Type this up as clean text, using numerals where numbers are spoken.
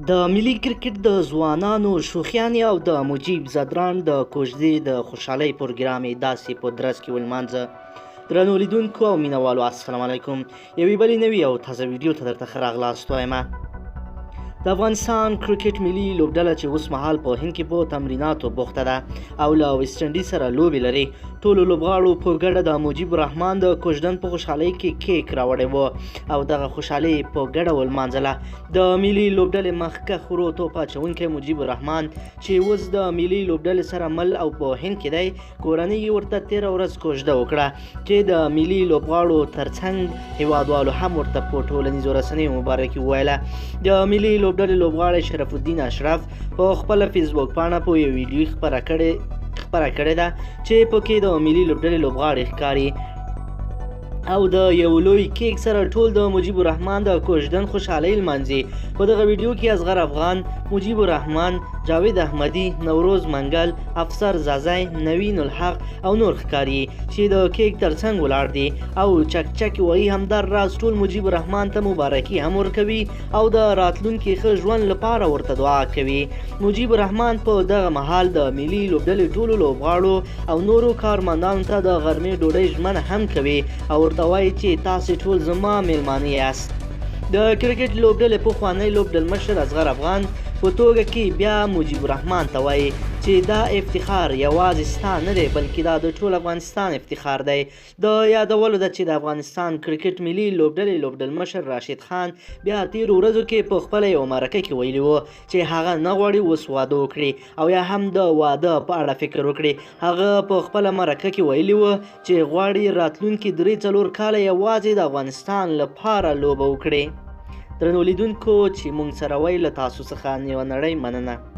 د ملي کرکټ د ځوانانو شوخیانې او د مجیب ځدراڼ د کوژدې د خوشحالۍ پروګرام یې داسې په درز کې ولمانځه. درنو لیدونکو او مینهوالو، السلام علیکم. یوې بلې نوې او تازه ویډیو ته درته ښه راغلاست وایم. د افغانستان کرکټ ملي لوبډله چې اوس مهال په هند کې په تمریناتو بوخته ده او له ویسټ انډیز سره لوبې لري، ټولو لوبغاړو په ګډه د مجیب الرحمن د کوژدن په خوشحالۍ کې کیک راوړی و او دغه خوشحالي په ګډه ولمانځله. د ملي لوبډلې مخکښ ورو توپ اچوونکی مجیب الرحمن چې اوس د ملي لوبډلې سره مل او په هند کې دی، کورنۍ یې ورته تېره ورځ کوژده وکړه چې د ملي لوبغاړو ترڅنګ هیوادوالو هم ورته په ټولنیزو رسنیو مبارکي وویله. د ملي لوبډلې لوبغاړی شرف الدین اشرف په خپله فیسبوک پاڼه په یو ویډیو خپره کړې ده چې پکې د ملي لوبډلې لوبغاړي ښکاري او د یو لوی کیک سره ټول د مجیب الرحمن د کوژدن خوشحالۍ لمانځي. په دغه ویډیو کې اصغر افغان، مجیب الرحمن، جاوید احمدي، نوروز منګل، افسر ځاځی، نوین الحق او نور ښکاري چې د کیک ترڅنګ ولاړ دي او چک چک وایي. همدا راز ټول مجیب الرحمن ته مبارکي هم ورکوي او د راتلونکي ښه ژوند لپاره ورته دعا کوي. مجیب الرحمن په دغه مهال د ملي لوبډلې ټولو لوبغاړو او نورو کارمندانو ته د غرمې ډوډۍ ژمنه هم کوي او ورته وایي چې تاسې ټول زما میلمانه یاست. د کرکټ لوبډلې پخوانی لوبډلمشر اصغر افغان په توګه کې بیا مجیب الرحمن ته وایي چې دا افتخار یوازې ستا نه دی، بلکې دا د ټول افغانستان افتخار دی. د یادولو ده چې د افغانستان کرکټ ملي لوبډلې لوبډلمشر راشد خان بیا تېرو ورځو کې په خپله یوه مرکه کې ویلي و چې هغه نه غواړي اوس واده وکړي او یا هم د واده په اړه فکر وکړي. هغه په خپله مرکه کې ویلي و چې غواړي راتلونکي 3-4 کاله یوازې د افغانستان لپاره لوبه وکړي. درنو لیدونکو چې موږ سره وئ، له تاسو څخه یوه نړۍ مننه.